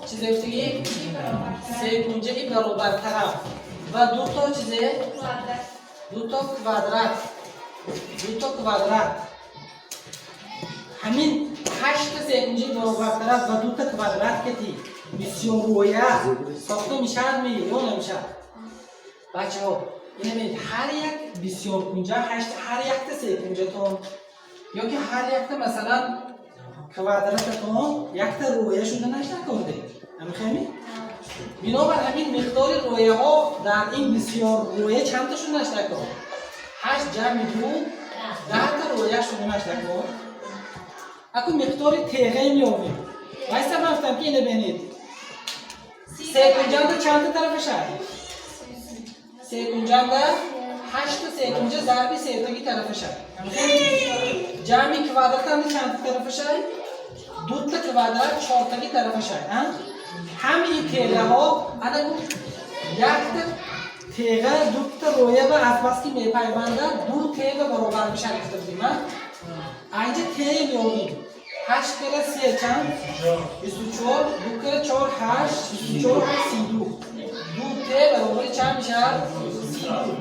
Чизе гуфтагӣ, секунҷаи баробартараф ва дуто чизе, дуто квадрат, дуто квадрат. Ҳамин ҳашта секунҷаи баробартараф ва дута квадрат кати бисёррӯя сохта мешавад ми ё намешавад? Бачаҳо, ина ҳар як бисёркунҷа, ҳар якта секунҷатон ё ки ҳар якта, масалан, квадрататон якта рӯя шуда нашнакорде, ҳамихеми? Бинобар ҳамин миқдори рӯяҳо дар ин бисёр рӯя чандта шуда нашнакор? Ҳашт ҷамъи ду, 10та рӯя шуда нашнакор. Аку миқдори теғе меёбем. Вайса, ман гуфтам, ки ина бинед, секунҷанда чандта тарафаша? Секунҷанда ҳашта секунҷа зарби сетаги тарафаша. Ҷамъи квадратанда чандта тарафаша? Дута квадрат чортаги тарафаша. Ҳамин теғаҳо, ана якта теға дута рӯя ба азбаски мепайвандад, ду теға баробар мешавад, гуфта будем. Айнҷа те меёбем. Ҳашт кара се чанд? 24. Ду кара чор, ҳашт. 24, ҳашт, 32. Ду те баробари чанд мешавад? 32.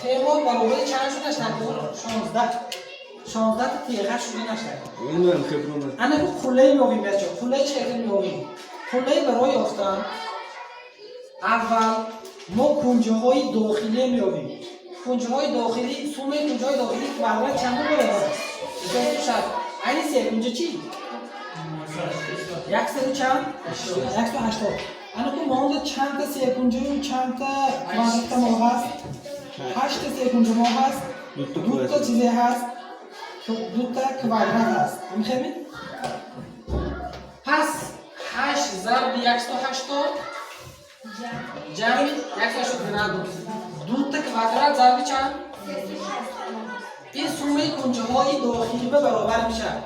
Те мо баробари чанд шуда нашнакун? 16. 16та теға шуда нашнакун. Ана ку қуллаи меёбем, бачо. Қуллаи чӣ хел меёбем? Қуллаи барои ёфтан аввал мо кунҷҳои дохилӣ меёбем. Кунҷҳои дохилӣ, суммаи кунҷҳои дохилӣ квадрат чанд баробар аст? 260. Айни секунҷа чӣ? Яксаду чанд? 180. Ана ку монда чандта секунҷаю чандта квадрата мо ҳаст? Ҳашта секунҷа мо ҳаст, дута чизе ҳаст, дута квадрат ҳаст. Мехеми? Пас ҳашт зарби 180 ҷамъи 180 градус, дута квадрат зарби чанд? Ин суммаи кунҷҳои дохилӣ ба баробар мешавад.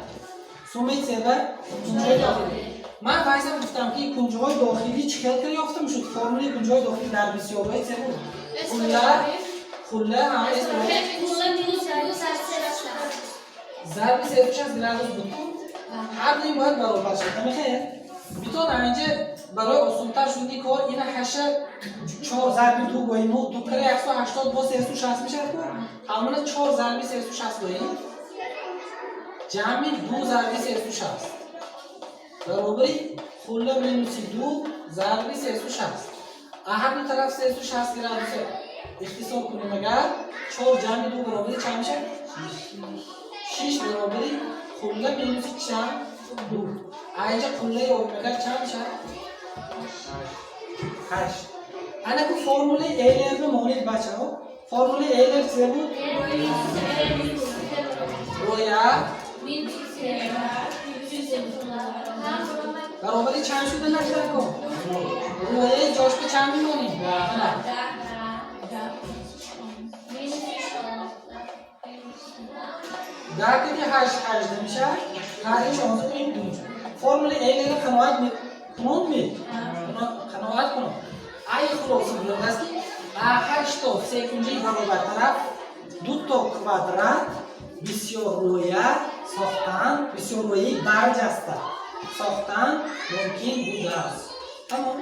Суммаи себа кунҷҳои дохилӣ. Ман файзам гуфтам, ки кунҷҳои дохилӣ чӣ хел кара ёфта мешуд? Формулаи кунҷҳои дохилӣ дар бисёрҳои се буд. Қулла, қулла S зарби 360 градус буд ку. Ҳар дуи бояд баробар шавад. Намехел? Битон инҷа барои осонтар шудани кор ина ҳаша чор зарби ду гоиму, ду кара 180 бо 360 мешавад ку. Ҳамона чор зарби 360 гоим, ҷамъи ду зарби 360 баробари қулла минуси ду зарби 360. Ҳар ду тараф 360 градус ихтисор кунем агар, чор ҷамъи ду баробари чанд мешавад? Шиш баробари қулла минуси чанд? Ду. Айнҷа қуллаи ёбем агар, чанд мешавад? Ҳашт. Ана ку формулаи Эйлер бимонед, бачаҳо. Формулаи Эйлер чизе буд? Рӯя баробари чанд шуда нашдако? Рӯяи ҷошка чанд мемонем? Ана 10 кади ҳашт, 18 мешавад. Ҳар 16 кунем, ду. Формулаи Эйлера қаноат кунон ми? Қаноат кунон. Ай хулоса будааст, ки ҳашто секунҷаи баробартараф, дуто квадрат бисёррӯя сохтан, бисёррӯяи барҷаста сохтан мумкин будааст. Тамом.